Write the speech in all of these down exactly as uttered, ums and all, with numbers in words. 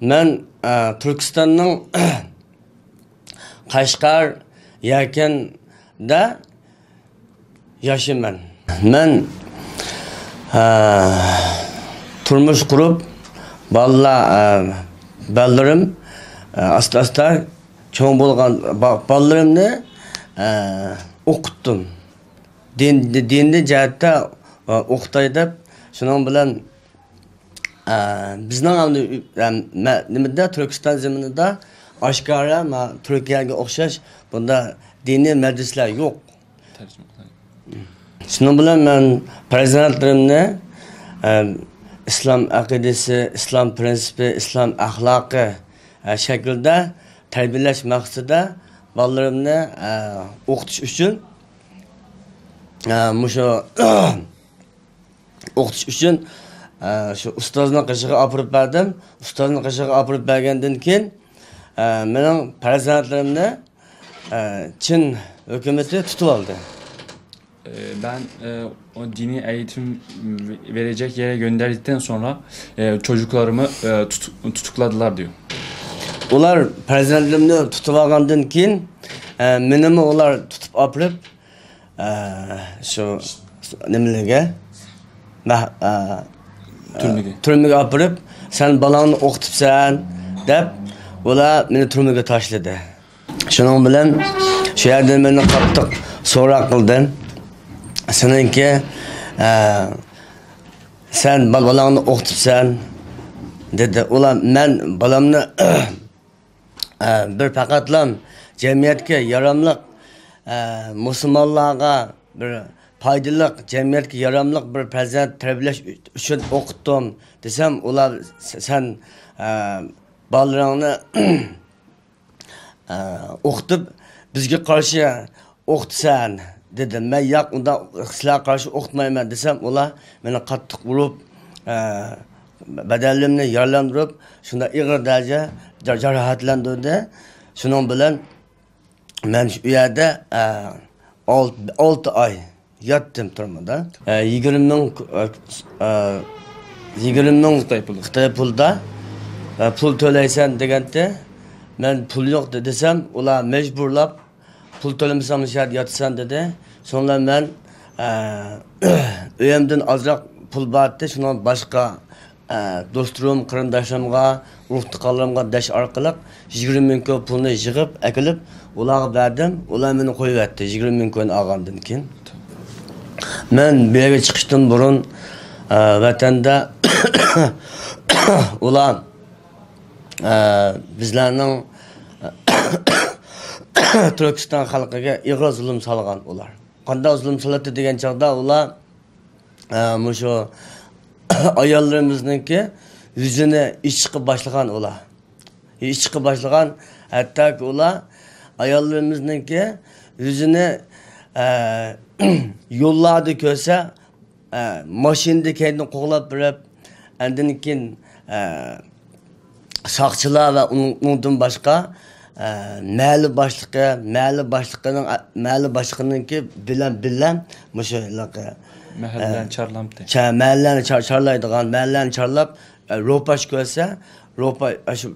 مەن، ئە، تۈركىستاننىڭ قەشقەر، يەكەندە ياشىمەن. مەن، ئە، تۇرمۇش قۇرۇپ، بالىلار، ئە، بالىلىرىم، ئە، ئاستا-ئاستا چوڭ بولغان با-، بالىلىرىمنى، ئە، ئوقۇتتۇم. دىن، دىنىي جەھەتتە، ئە، ئوقۇتاي دەپ، شۇنىڭ بىلەن، ئە، بىزنىڭ ئەمدى، ئە، مە-، نېمىدە، تۈركىستان زېمىنىدا ئاشكارا، ما، تۈركىيەگە ئوخشاش بۇنداق دىنىي مەدرىسىلەر يوق. تەرجىمە قىلاي. شۇنىڭ بىلەن مەن پەرزەنتلىرىمنى، ئە، ئىسلام ئەقىدىسى، ئىسلام پىرىنسىپى، ئىسلام ئەخلاقى، ئە، شەكلىدە تەربىيەلەش مەقسىتىدە بالىلىرىمنى، ئە، ئوقۇتۇش ئۈچۈن، ئە، مۇشۇ ئوقۇتۇش ئۈچۈن، ئە، شۇ ئۇستازنىڭ قېشىغا ئاپىرىپ بەردىم. ئۇستازنىڭ قېشىغا ئاپىرىپ بەرگەندىن كېيىن، ئە، مېنىڭ پەرزەنتلىرىمنى، ئە، چىن ھۆكۈمىتى تۇتۇپ ئالدى. E, ben e, o dini eğitim ve- verecek yere gönderdikten sonra e, çocuklarımı e, tut- tutukladılar diyor. ئۇلار پەرزەنتلىرىمنى تۇتۇپ ئالغاندىن كېيىن، ئە، مېنىمۇ ئۇلار تۇتۇپ ئاپىرىپ، ئە، شۇ نېمىلىگە، مەھ-، ئە، تۈرمىگە. تۈرمىگە ئاپىرىپ، سەن بالاڭنى ئوقۇتۇپسەن دەپ، ئۇلار مېنى تۈرمىگە تاشلىدى. شۇنىڭ بىلەن شۇ يەردە مېنى قاتتىق سوراق قىلدى. سېنىڭكى، ئە، سەن بال-، بالاڭنى ئوقۇتۇپسەن، دېدى. ئۇلار، مەن بالامنى، ئە، بىر پەقەتلا جەمئىيەتكە ياراملىق، ئە، مۇسۇلمانلارغا بىر پايدىلىق، جەمئىيەتكە ياراملىق بىر پەرزەنت تەربىيەلەش ئۈچۈن ئوقۇتتۇم، دېسەم، ئۇلار، س-، سەن، ئە، بالىلىرىڭنى ئوقۇتۇپ، بىزگە قارشى ئوقۇتىسەن، دېدىم. مەن، ياق، ئۇنداق سىلەرگە قارشى ئوقۇتمايمەن، دېسەم، ئۇلار مېنى قاتتىق ئۇرۇپ، بەدەنلىرىمنى يارىلاندۇرۇپ، شۇنداق ئېغىر دەرىجە جا-، جاراھەتلەندۈردى. شۇنىڭ بىلەن مەن شۇ يەردە، ئالتە، ئالتە ئاي ياتتىم تۈرمىدە. ئە، يىگىرمە مىڭ، ئە، ئە، يىگىرمە مىڭ خىتاي پۇلى. خىتاي پۇلدا، ئە، پۇل تۆلەيسەن دېگەنتى. مەن پۇل يوق دېسەم، ئۇلار مەجبۇرلاپ، پۇل تۆلىمىسەڭ مۇشۇ يەردە ياتىسەن دېدى. شۇنىڭ بىلەن مەن، ئە، ئۆيۈمدىن ئازراق پۇل بارتتى، شۇنىڭ باشقا ئە، دوستلىرىم، قېرىنداشلىرىمغا، ئۇرۇق-تۇغقانلىرىمغا دەش ئارقىلىق يىگىرمە مىڭ كوي پۇلنى يىغىپ ئەكېلىپ، ئۇلارغا بەردىم. ئۇلار مېنى قويۇۋەتتى، يىگىرمە مىڭ كوينى ئالغاندىن كېيىن. مەن بۇ يەرگە چىقىشتىن بۇرۇن، ئە، ۋەتەندە ئۇلار، ئە، بىزلەرنىڭ تۈركىستان خەلقىگە ئېغىر زۇلۇم سالغان ئۇلار. قانداق زۇلۇم سالاتتى دېگەن چاغدا ئۇلار، ئە، مۇشۇ ئاياللىرىمىزنىڭكى يۈزىنى ئېچىشقا باشلىغان ئۇلار. ئېچىشقا باشلىغان، ھەتتاكى ئۇلار ئاياللىرىمىزنىڭكى يۈزىنى، ئە، يوللاردا كۆرسە، ئە، ماشىنىدا كەينىدىن قوغلاپ بېرىپ، ئاندىن كېيىن، ئە، ساقچىلار ۋە ئۇنىڭ، ئۇنىڭدىن باشقا، ئە، مەھەللە باشلىقى، مەھەللە باشلىقىنىڭ، مەھەللە باشلىقىنىڭكى بىلەن بىللە مۇشۇ ھېلىقى، مەھەللىلەرنى ئە، چارلامتى. چا-، مەھەللىلەرنى چار-، چارلايدىغان، مەھەللىلەرنى چارلاپ، ئە، روپاش كۆرسە، روپا-، ئاشۇ،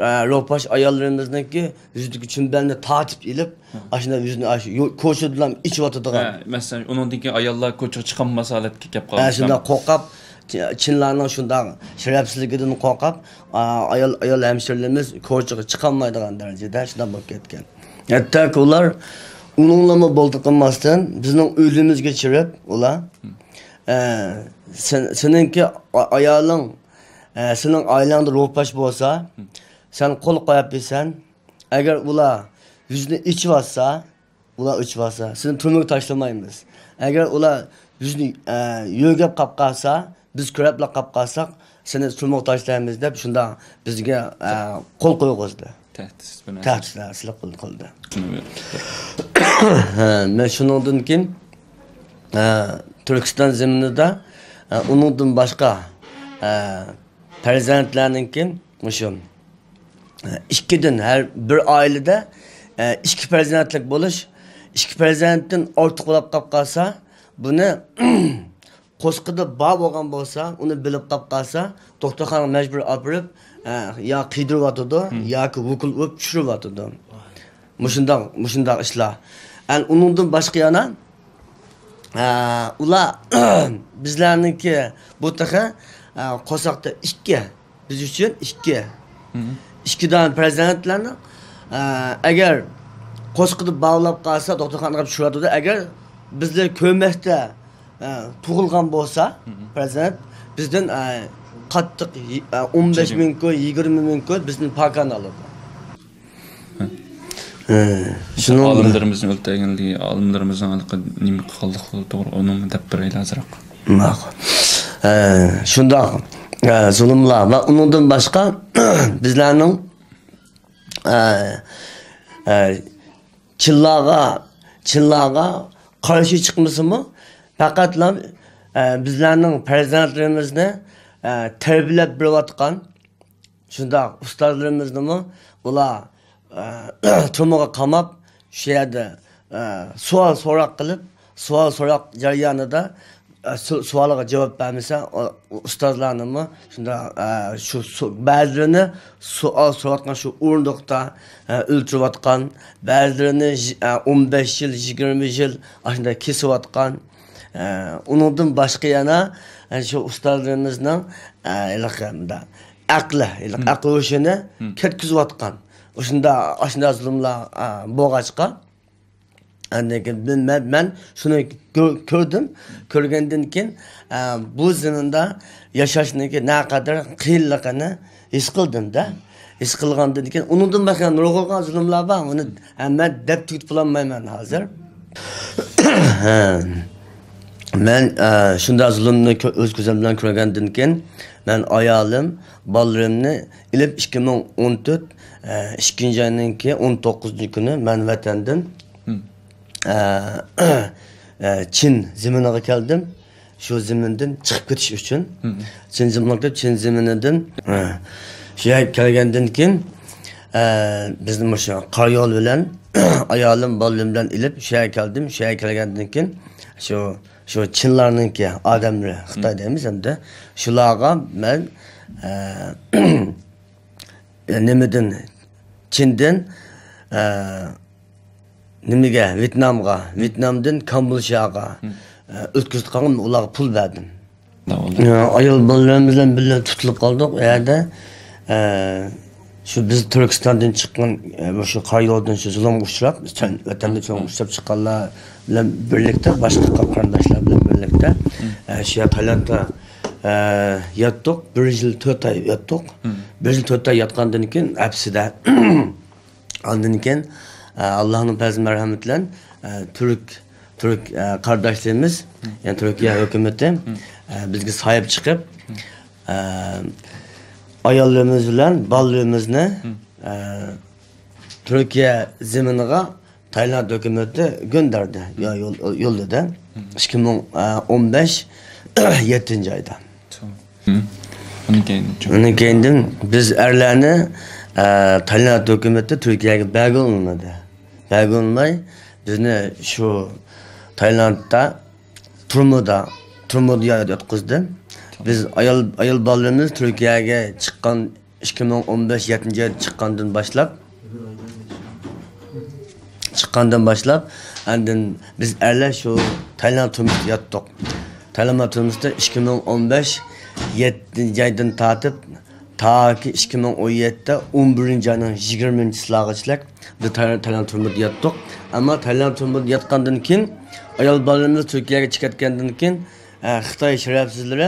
ئە، روپاش ئاياللىرىمىزنىڭكى يۈزىدىكى چۈمبەلنى تارتىپ ئېلىپ، ھە. ئاشۇنداق يۈزىنى ئاشۇ يو-، كوچىدىلا ئېچىۋاتىدىغان. ھە، مەسىلەن، ئۇنىڭدىن كېيىن ئاياللار كوچىغا چىقالماس ھالەتكە كەپ ھە، قالغان. شۇنداق قورقۇپ، چى-، چىنلارنىڭ شۇنداق شەرەپسىزلىكىدىن قورقۇپ، ئا، ئايال، ئايال ھەمشىرىلىرىمىز كوچىغا چىقالمايدىغان دەرىجىدە شۇنداق بولۇپ كەتكەن. ھەتتاكى ئۇلار ئۇنىڭلارمۇ بولدى قىلماستىن، بىزنىڭ ئۆيلىرىمىزگە چىرىپ ئۇلار، ھە. ئە، سەن، سېنىڭكى ئا-، ئايالىڭ، ئە، سېنىڭ ئائىلەڭدە روپاش بولسا، ھە. سەن قول قويۇپ بېرىسەن. ئەگەر ئۇلار يۈزىنى ئېچىۋاتسا، ئۇلار ئېچىۋاتسا، سېنى تۈرمىگە تاشلىمايمىز. ئەگەر ئۇلار يۈزىنى، ئە، يۆگەپ قاپ قالسا، بىز كۆرەپلا قاپ قالساق، سېنى تۈرمىگە تاشلايمىز دەپ شۇنداق بىزگە، ئە، قول قويغۇزدى. تەھدىت بىلەن. تەھدىتلەر سىلىق قىلدى. ھە، مەن شۇنىڭدىن كېيىن، ئە، تۈركىستان زېمىنىدا، ئە، ئۇنىڭدىن باشقا، ئە، پەرزەنتلەرنىڭكى مۇشۇ ئىككىدىن، ھەر بىر ئائىلىدە، ئە، ئىككى پەرزەنتلىك بولۇش، ئىككى پەرزەنتتىن ئارتۇق بولۇپ قاپ قالسا، بۇنى قورسىقىدا بار بولغان بولسا، ئۇنى بىلىپ قاپ قالسا، دوختۇرخانىغا مەجبۇر ئاپىرىپ، ئە، يا قىيدۇرۇۋاتىدۇ، ياكى ۋوكۇل ئۇرۇپ چۈشۈرۈۋاتىدۇ. مۇشۇنداق، مۇشۇنداق ئىشلار. ئەن ئۇنىڭدىن باشقا يەنە، ئە، ئۇلار بىزلەرنىڭكى بۇ تېخى، ئە، قورساقتا ئىككى، بىز ئۈچۈن ئىككى. ئىككى دانە پەرزەنتلەرنىڭ، ئە، ئەگەر قورسىقىدا باغلاپ قالسا، دوختۇرخانىغا چۈشۈرۈۋاتىدۇ. ئەگەر بىزلەر كۆرمەستە، ئە، تۇغۇلغان بولسا پەرزەنت، بىزدىن، ئە، قاتتىق، ئە، ئون بەش مىڭ كوي، يىگىرمە مىڭ كوي بىزدىن پاكانە ئالىدۇ. ھە. ھە، شۇنىڭ بىلەن ئالىملىرىمىزنى ئۆلتۈرگەنلىكى، ئالىملىرىمىزنىڭ ھېلىقى نېمە قىلغانلىقى توغرا، ئۇنىمۇ دەپ بېرەيلى ئازراق. ماقۇل. ھە، شۇنداق، ھە، زۇلۇملار ۋە ئۇنىڭدىن باشقا بىزلەرنىڭ، ھە، ھە، چىنلارغا، چىنلارغا قارشى چىقمىسىمۇ، پەقەتلا، ئە، بىزلەرنىڭ پەرزەنتلىرىمىزنى، ئە، تەربىيەلەپ بېرىۋاتقان شۇنداق ئۇستازلىرىمىزنىمۇ ئۇلار، ئە، تۈرمىگە قاماپ، شۇ يەردە، ئە، سوئال سوراق قىلىپ، سوئال سوراق جەريانىدا، ئە، سو-، سوئالغا جاۋاب بەرمىسە، ئۇ، ئۇ ئۇستازلارنىمۇ شۇنداق، ئە، شۇ سو-، بەزىلىرىنى سوئال سوراۋاتقان شۇ ئورۇندۇقتا، ئە، ئۆلتۈرۈۋاتقان، بەزىلىرىنى ژ-، ئە، ئون بەش يىل، يىگىرمە يىل ئاشۇنداق كېسىۋاتقان. ئە، ئۇنىڭدىن باشقا يەنە، ئە، شۇ ئۇستازلىرىمىزنىڭ، ئە، ھېلىقى مۇنداق ئەقلى، ھېلىقى ئەقىل ھوشىنى كەتكۈزۈۋاتقان. ئاشۇنداق، ئاشۇنداق زۇلۇملار، ئە، بولغاچقا، ئاندىن كېيىن مەن، مەن شۇنى كۆ-، كۆردۈم. كۆرگەندىن كېيىن، ئە، بۇ زېمىندا ياشاشنىڭكى نەقەدەر قىيىنلىقىنى ھېس قىلدىم-دە. ھېس قىلغاندىن كېيىن، ئۇنىڭدىن باشقا نۇرغۇنلىغان زۇلۇملار بار. ئۇنى، ئە، مەن دەپ تۈگىتىپ بولالمايمەن ھازىر. ھە. مەن، ئە، شۇنداق زۇلۇمنى كۆ-، ئۆز كۆزۈم بىلەن كۆرگەندىن كېيىن، مەن ئايالىم، بالىلىرىمنى ئېلىپ، ئىككى مىڭ ئون تۆت، ئىككىنچى ئاينىڭكى ئون توققۇزىنچى كۈنى مەن ۋەتەندىن، ئە، ئە، چىن زېمىنىغا كەلدىم. شۇ زېمىندىن چىقىپ كېتىش ئۈچۈن. چىن زېمىنغا كېلىپ، چىن زېمىنىدىن، ئە، شۇ يەرگە كەلگەندىن كېيىن، ئە، بىزنى مۇشۇ قارا يول بىلەن، ئايالىم، بالىلىرىم بىلەن ئېلىپ، شۇ يەرگە كەلدىم. شۇ يەرگە كەلگەندىن كېيىن، شۇ شۇ چىنلارنىڭكى ئادەملىرى، خىتاي دەيمىز ئەمدى، شۇلارغا مەن، ئە، نېمىدىن، چىندىن، ئە، نېمىگە، ۋيېتنامغا، ۋيېتنامدىن كامبودژاغا، ئە، ئۆتكۈزۈپ قالغان، ئۇلارغا پۇل بەردىم. ئايال بالىلىرىمىز بىلەن بىللە تۇتۇلۇپ قالدۇق ئۇ يەردە. ئە، شۇ بىز تۈركىستاندىن چىققان، ئە، مۇشۇ قارا يولدىن شۇ زۇلۇمغا ئۇچراپ، ۋەتەندە زۇلۇمغا ئۇچراپ چىققانلار بىلەن بىرلىكتە، باشقا قېرىنداشلار بىلەن بىرلىكتە، ئە، شۇ يەر تايلاندتا، ئە، ياتتۇق. بىر يىل تۆت ئاي ياتتۇق. بىر يىل تۆت ئاي ياتقاندىن كېيىن ھەپسىدە ئاندىن كېيىن، ئە، ئاللاھنىڭ پەزلى مەرھەمىتى بىلەن، ئە، تۈرك، تۈرك، ئە، قارداشلىرىمىز، يەنى تۈركىيە ھۆكۈمىتى، ئە، بىزگە ساھىب چىقىپ، ئە، ئاياللىرىمىز بىلەن بالىلىرىمىزنى، ئە، تۈركىيە زېمىنىغا تايلاند ھۆكۈمىتى گۆندەردى، يا-، يول-، يوللىدى. ئىككى مىڭ ئون بەش يەتتىنچى ئايدا. ئۇنىڭ كەينىدىن، ئۇنىڭ كەينىدىن بىز ئەرلەرنى، ئە، تايلاند ھۆكۈمىتى تۈركىيەگە بەرگىلى ئۇنىمىدى. بەرگىلى ئۇنىماي، بىزنى شۇ تايلاندتا تۈرمىدە، تۈرمىدە يا-، ياتقۇزدى. بىز ئايال، ئايال بالىلىرىمىز تۈركىيەگە چىققان، ئىككى مىڭ ئون بەش يەتتىنچى يىل چىققاندىن باشلاپ، چىققاندىن باشلاپ، ئاندىن بىز ئەرلەر شۇ تايلاند تۈرمىسىدە ياتتۇق. تايلاند تۈرمىسىدە ئىككى مىڭ ئون بەش يەتتىنچى ئايدىن تارتىپ، تاكى ئىككى مىڭ ئون يەتتە ئون بىرىنچى ئاينىڭ يىگىرمىنچىسىلارغىچىلىك بىز تاي-، تايلاند تۈرمىدە ياتتۇق. ئەمما تايلاند تۈرمىدە ياتقاندىن كېيىن، ئايال بالىلىرىمىز تۈركىيەگە چىقىپ كەتكەندىن كېيىن، ئە، خىتاي شەرەپسىزلىرى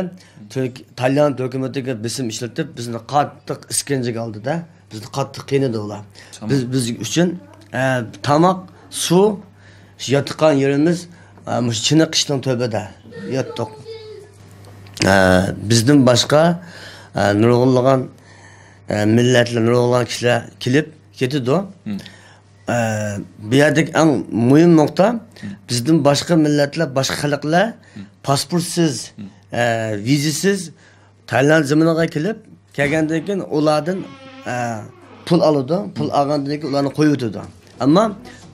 تۈرك-، تايلاند ھۆكۈمىتىگە بېسىم ئىشلىتىپ، بىزنى قاتتىق ئىسكەنجىگە ئالدى-دە، بىزنى قاتتىق قىينىدى ئۇلار. بىز، بىز ئۈچۈن، ئە، تاماق، سۇ، شۇ ياتقان يېرىمىز، ئە، مۇشۇ چېنىقىشنىڭ تۆپىدە ياتتۇق. ئە، بىزدىن باشقا، ئە، نۇرغۇنلىغان، ئە، مىللەتلەر، نۇرغۇنلىغان كىشىلەر كېلىپ كېتىدۇ. ئە، بۇ يەردىكى ئەڭ مۇھىم نۇقتا، بىزدىن باشقا مىللەتلەر، باشقا خەلقلەر پاسپورتسىز، ئە، ۋىزىسىز تايلاند زېمىنىغا كېلىپ، كەلگەندىن كېيىن ئۇلاردىن، ئە، پۇل ئالىدۇ، پۇل ئالغاندىن كېيىن ئۇلارنى قويۇۋېتىدۇ. ئەمما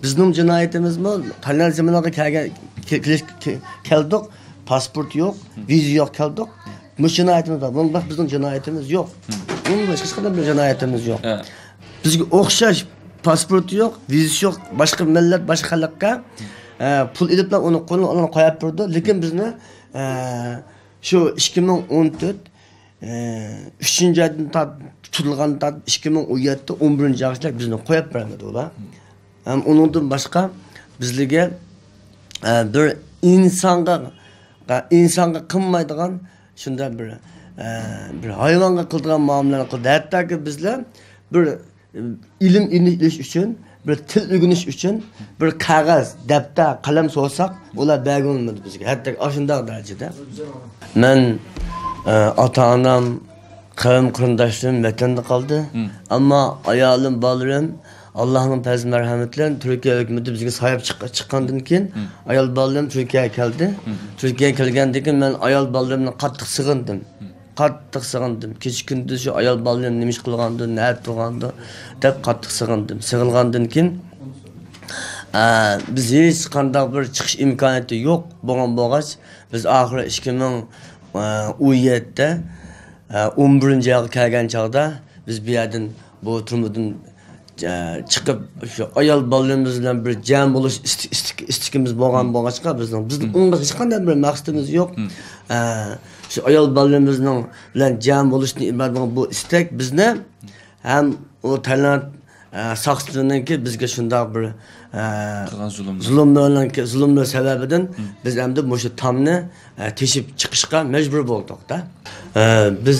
بىزنىڭ جىنايىتىمىزمۇ تايلاند زېمىنىغا كەلگەن، كېلىش، كەلدۇق، پاسپورت يوق، ۋىزا يوق كەلدۇق. مۇشۇ جىنايىتىمىز بار. بۇنىڭ بىزنىڭ جىنايىتىمىز يوق. بۇنىڭ باشقا ھېچقانداق بىر جىنايىتىمىز يوق. بىزگە ئوخشاش پاسپورتى يوق، ۋىزىسى يوق، باشقا مىللەت، باشقا خەلققە، ئە، پۇل ئېلىپلا ئۇنى قولىنى ئۇلارنى قويۇپ بېرىدۇ. لېكىن بىزنى، ئە، شۇ ئىككى مىڭ ئون تۆت، ئە، ئۈچىنچى ئايدىن تارتىپ، تۇتۇلغاندىن تارتىپ ئىككى مىڭ ئون يەتتە، ئون بىرىنچى ئايغىچە بىزنى قويۇپ بەرمىدى ئۇلار. ھەم ئۇنىڭدىن باشقا بىزلىگە، ئە، بىر ئىنسانغا، ئىنسانغا قىلمايدىغان شۇنداق بىر، ئە، بىر ھايۋانغا قىلىدىغان مۇئامىلىنى قىلدى. ھەتتاكى بىزلەر بىر، ئە، ئىلىم ئېلىش ئۈچۈن، بىر تىل ئۆگىنىش ئۈچۈن بىر قەغەز، دەپتەر، قەلەم سورىساق، ئۇلار بەرگىلى بولمىدى بىزگە. ھەتتا ئاشۇنداق دەرىجىدە. مەن، ئە، ئاتا-ئانام، قەۋم-قېرىنداشلىرىم ۋەتەندە قالدى. ئەمما ئايالىم، بالىلىرىم ئاللاھنىڭ پەزلى مەرھەمىتى بىلەن تۈركىيە ھۆكۈمىتى بىزگە سايىپ چىق-، چىققاندىن كېيىن ئايال بالىلىرىم تۈركىيەگە كەلدى. تۈركىيەگە كەلگەندىن كېيىن مەن ئايال بالىلىرىمنى قاتتىق سېغىندىم. قاتتىق سېغىندىم. كېچە-كۈندۈز شۇ ئايال بالىلىرىم نېمە ئىش قىلغاندۇ، نەدە تۇرغاندۇ دەپ قاتتىق سېغىندىم. سېغىنغاندىن كېيىن، ئە، بىز ھېچقانداق بىر چىقىش ئىمكانىيىتى يوق بولغان بولغاچ، بىز ئاخىرى ئىككى مىڭ ئون يەتتە، ئون بىرىنچى ئايغا كەلگەن چاغدا بىز بۇ يەردىن، بۇ تۈرمىدىن، ئە، چىقىپ، شۇ ئايال بالىلىرىمىز بىلەن بىر جەم بولۇش ئىستىك-، ئىستىك-، ئىستىكىمىز بولغان بولغاچقا، بىزنىڭ، بىزنىڭ ئۇنىڭغا ھېچقانداق بىر مەقسىتىمىز يوق. ئە، شۇ ئايال بالىلىرىمىزنىڭ بىلەن جەم بولۇشتىن ئىبارەت بولغان بۇ ئىستەك بىزنى ھەم ئۇ تايلاند، ئە، ساقچىلىرىنىڭكى بىزگە شۇنداق بىر، ئە، قىلغان زۇلۇملىرى. زۇلۇملىرىنىڭكى، زۇلۇملىرى سەۋەبىدىن بىز ئەمدى مۇشۇ تامنى، ئە، تېشىپ چىقىشقا مەجبۇر بولدۇق-دا. ئە، بىز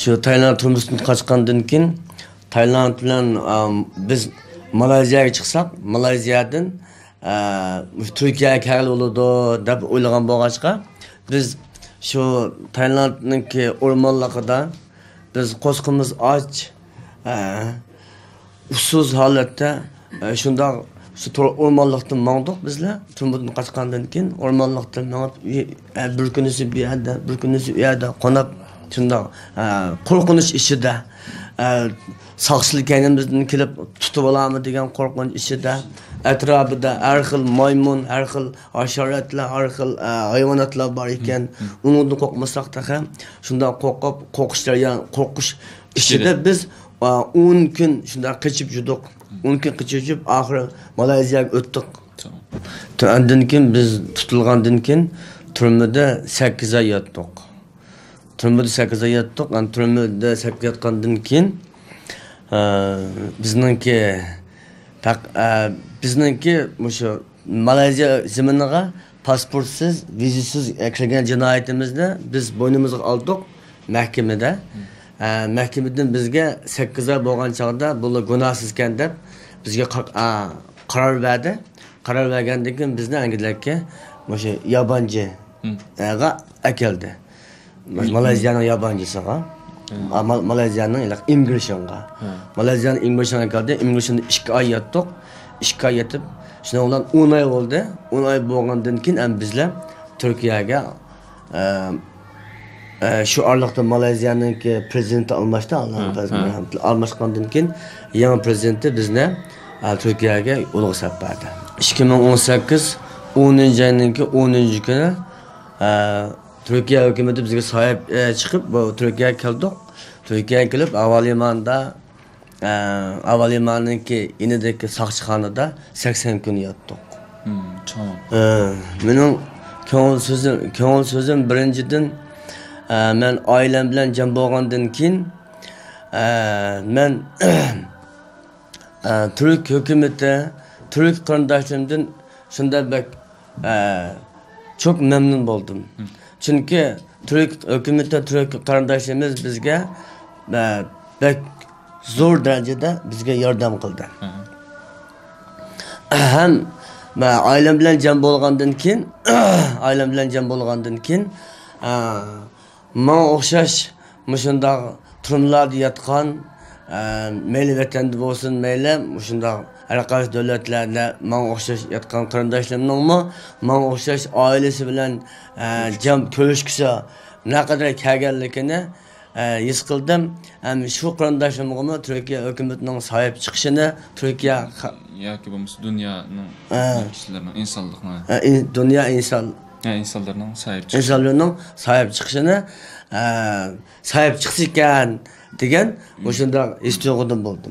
شۇ تايلاند تۈرمىسىدىن قاچقاندىن كېيىن، تايلاند بىلەن، ئە، بىز مالايزىيەگە چىقساق، مالايزىيەدىن، ئە، مۇشۇ تۈركىيەگە كەلگىلى بولىدۇ دەپ ئويلىغان بولغاچقا، بىز شۇ تايلاندنىڭكى ئورمانلىقىدا بىز قورسىقىمىز ئاچ، ئە، ئۇسسۇز ھالەتتە، ئە، شۇنداق شۇ تور-، ئورمانلىقتىن ماڭدۇق بىزلەر. تۈرمىدىن قاچقاندىن كېيىن ئورمانلىقتىن مېڭىپ، ئە، بىر كۈنىسى بۇ يەردە، بىر كۈنىسى ئۇ يەردە قونۇپ، شۇنداق، ئە، قورقۇنچ ئىچىدە، ئە، ساقچىلار كەينىمىزدىن كېلىپ تۇتۇۋالامۇ دېگەن قورقۇنچ ئىچىدە، ئەتراپىدا ھەر خىل مايمۇن، ھەر خىل ھاشاراتلار، ھەر خىل، ئە، ھايۋاناتلار بار ئىكەن. ئۇنىڭدىن قورقمىساق تېخى، شۇنداق قورقۇپ، قورقۇش جەريان-، قورقۇش ئىچىدە بىز، ئا، ئون كۈن شۇنداق قېچىپ يۈردۇق. ئون كۈن قېچىپ يۈرۈپ، ئاخىرى مالايزىيەگە ئۆتتۇق. تۇ-، ئاندىن كېيىن بىز تۇتۇلغاندىن كېيىن تۈرمىدە سەككىز ئاي ياتتۇق. تۈرمىدە سەككىز ئاي ياتتۇق. ئەنە تۈرمىدە سەككىز ياتقاندىن كېيىن، ئە، بىزنىڭكى تاق-، ئە، بىزنىڭكى مۇشۇ مالايزىيە زېمىنىغا پاسپورتسىز، ۋىزىسىز كىرگەن جىنايىتىمىزنى بىز بوينىمىزغا ئالدۇق مەھكىمىدە. ئە، مەھكىمىدىن بىزگە سەككىز ئاي بولغان چاغدا بۇلار گۇناھسىزكەن دەپ بىزگە قا-، ئە، قارار بەردى. قارار بەرگەندىن كېيىن بىزنى ئەنگلىيەگە مۇشۇ يابانچىغا ئەكەلدى. مالايزىيەنىڭ يابانچىسىغا. ئا، مال-، مالايزىيەنىڭ ھېلىقى ئىممىگرېيشنغا. مالايزىيەنىڭ ئىممىگرېيشنغا كەلدى. ئىممىگرېيشندا ئىككى ئاي ياتتۇق. ئىككى ئاي يېتىپ، شۇنىڭ بىلەن ئون ئاي بولدى. ئون ئاي بولغاندىن كېيىن ئەمدى بىزلەر تۈركىيەگە، ئە، ئە، شۇ ئارىلىقتا مالايزىيەنىڭكى پرېزىدېنتى ئالماشتى، ئاللاھنىڭ پەزلى بىلەن. ئالماشقاندىن كېيىن يېڭى پرېزىدېنتى بىزنى، ئە، تۈركىيەگە يولغا ساپ بەردى. ئىككى مىڭ ئون سەككىز ئونىنچى ئاينىڭكى ئونىنچى كۈنى، ئە، تۈركىيە ھۆكۈمىتى بىزگە سايىپ، ئە، چىقىپ، بۇ تۈركىيەگە كەلدۇق. تۈركىيەگە كېلىپ، ھاۋالىماندا، ئە، ھاۋالىماننىڭكى يېنىدىكى ساقچىخانىدا سەكسەن كۈن ياتتۇق. ئە، مېنىڭ كۆڭۈل سۆزۈم، كۆڭۈل سۆزۈم بىرىنچىدىن، ئە، مەن ئائىلەم بىلەن جەم بولغاندىن كېيىن، ئە، مەن، ئە، تۈرك ھۆكۈمىتى، تۈرك قېرىنداشلىرىمدىن شۇنداق بەك، ئە، چوك مەمنۇن بولدۇم. چۈنكى تۈرك ھۆكۈمىتى، تۈرك قېرىنداشلىرىمىز بىزگە، ئە، بەك زور دەرىجىدە بىزگە ياردەم قىلدى. ھەم، ئە، ئائىلەم بىلەن جەم بولغاندىن كېيىن، ئائىلەم بىلەن جەم بولغاندىن كېيىن، ئە، ماڭا ئوخشاش مۇشۇنداق تۈرمىلەردە ياتقان، ئە، مەيلى ۋەتەندە بولسۇن، مەيلى مۇشۇنداق ھەر قايسى دۆلەتلەردە ماڭا ئوخشاش ياتقان قېرىنداشلىرىمنىڭمۇ ماڭا ئوخشاش ئائىلىسى بىلەن، ئە، جەم كۆرۈشكۈسى نەقەدەر كەلگەنلىكىنى، ئە، ھېس قىلدىم. ھەم شۇ قېرىنداشلىرىمغىمۇ تۈركىيە ھۆكۈمىتىنىڭ ساھىب چىقىشىنى، تۈركىيە خە- ياكى بولمىسا دۇنيانىڭ ھە. كىشىلىرىنىڭ، ئىنسانلىقنىڭ ئە، ئىن- دۇنيا ئىنسان ھە، ئىنسانلارنىڭ ساھىب چىقىشى. ئىنسانلىرىنىڭ ساھىب چىقىشىنى، ئە، ساھىب چىقسا ئىكەن دېگەن مۇشۇنداق ھېس تۇيغۇدىن بولدى.